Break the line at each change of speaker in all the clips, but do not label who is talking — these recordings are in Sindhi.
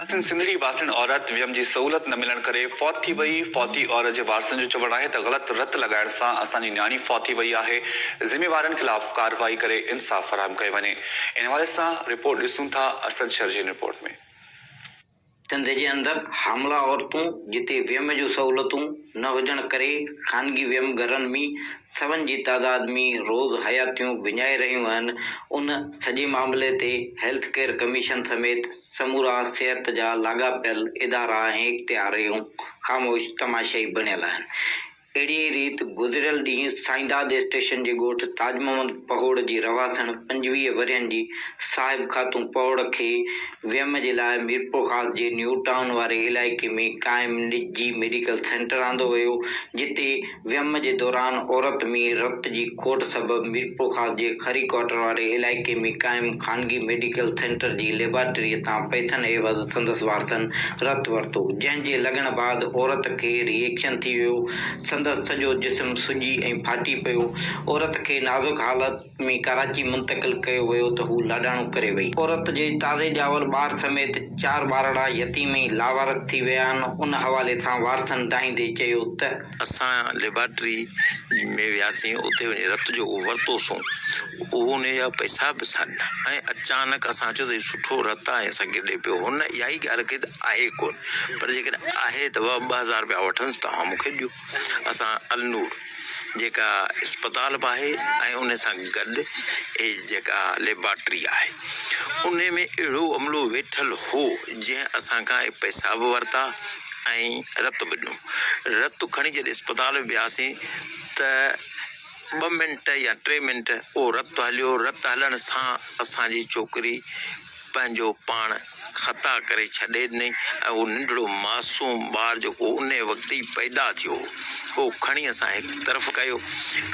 اسين سنڌڙي واسڻ عورت ويم جي سهولت نه ملڻ ڪري فوت ٿي وئي، فوتي عورت جي وارثن جو چوڻ آهي ته غلط رت لڳائڻ سان اسان جي نياڻي فوت ٿي وئي آهي، ذميوارن خلاف ڪارروائي ڪري انصاف فراهم ڪيو وڃي. ان حوالي سان رپورٽ ڏسون ٿا اسد شر جي هن رپورٽ ۾.
سنڌ جي اندر حاملا عورتون جتي ويم جون سهولتون نه هجڻ ڪري خانگي ويم گهرن ۾ سون جي تعداد ۾ روز حياتيون وڃائي رهيون آهن ان سڄي معاملي تي هيلٿ ڪيئر ڪميشن سميت سمورا صحت جا لاڳاپيل ادارا ۽ اختياريون خاموش تماشائي بڻيل آهن. اهڙيء ريت گذريل ڏينهن سائينداد اسٽيشن جي ڳوٺ تاج محمد پهوڙ جي رهواسڻ 25 ورهين جي صاحب خاتون پهوڙ کي ويم جي لاء ميرپورخاص جي نيو ٽائون واري علائقي ۾ قائم نجي ميڊيڪل سينٽر آندو ويو جتي ويم جي دوران عورت ۾ رت جي کوٽ سبب ميرپورخاص جي خري ڪوارٽر واري علائقي ۾ قائم خانگي ميڊيڪل سينٽر جي ليبارٽريء تان پئسن عيوض سندس وارثن رت ورتو، جنهن جي لڳڻ بعد عورت کي ري ايڪشن ٿي ويو، سندس سڄو جسم سڄي ۽ ڦاٽي پيو، عورت کي نازڪ حالت. ۾ ڪراچي منتقل ڪيو ويو ته هو لاڏاڻو ڪري وئي. عورت جي تازي ڄاول ٻار سميت چار ٻارڙا يتيم ۽ لاوارث ٿي ويا آهن، ان حوالي سان وارثن دانهيندي چيو ته.
اسان ليبارٽري ۾ وياسين اتي وڃي رت جيڪو ورتوسون اهو ان جا پئسا به اسان ڏنا ۽ اچانڪ اسان چيو ته هي سٺو رت آهي اسان کي ڏي پيو هن اها ئي ڳالهه ڪئي ته آهي ڪونه پر جيڪڏهن آهي ته 2000 رپيا وٺندس توهان مون کي ڏيو. اسان النور جيڪا اسپتال به آهي ۽ ان سان گڏ هي جيڪا ليبارٽري آهي ان ۾ اهڙو عملو ويٺل هو جنهن اسان کان اهي پئسا به ورتا ۽ رت به ڏنو رت کڻي جڏهن اسپتال ۾ وياسين ته ٻه منٽ يا ٽي منٽ اهو رت هليو، رت هلڻ سان اسان جي ڇوڪري پنهنجو پاڻ خطا ڪري ڇڏي ڏني ۽ اهو ننڍڙو معصوم ٻار جيڪو انهي وقت ئي پيدا ٿيو هو، اهو کڻي اسان هڪ طرف ڪيو.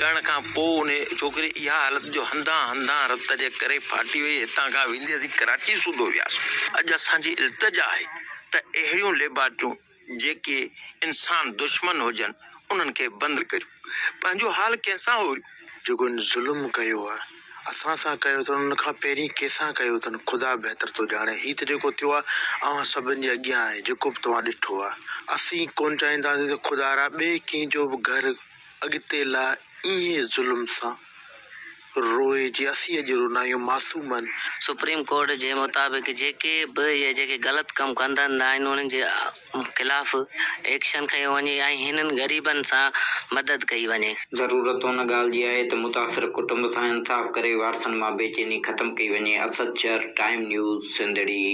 ڪرڻ کان پوء انهي ڇوڪري اها حالت جو هنڌان هنڌان رت جي ڪري ڦاٽي وئي، هتان کان ويندي اسين ڪراچي سوڌو وياسون. اڄ اسان جي التجا آهي ته اهڙيون ليبارٽريون جيڪي انسان دشمن هجن انهن کي بند ڪريو. پنهنجو حال ڪنهن سان اوريون.
جيڪو هن ظلم ڪيو آ اسان سان ڪيو اٿن ان کان پهرين ڪنهن سان ڪيو اٿن خدا بهتر ٿو ڄاڻي هي ته جيڪو ٿيو آ اوهان سڀن جي اڳيان آهي جيڪو به توهان ڏٺو آ اسين ڪونه چاهينداسين ته خدارا ٻئي ڪنهن جو به گهر اڳتي لا ايئن ظلم سان روئي جي اسين اڄ رونا آهيون معصومن.
سپريم ڪورٽ جي مطابق جيڪي به اهي جيڪي غلط ڪم ڪندڙ آهن انهن جي خلاف ايڪشن کنيو وڃي ۽ هنن غريبن سان مدد ڪئي وڃي.
ضرورت ان ڳالهه جي آهي ته متاثر ڪٽنب سان انصاف ڪري وارثن مان بيچيني ختم ڪئي وڃي، اسد شر، ٽائيم نيوز، سنڌڙي.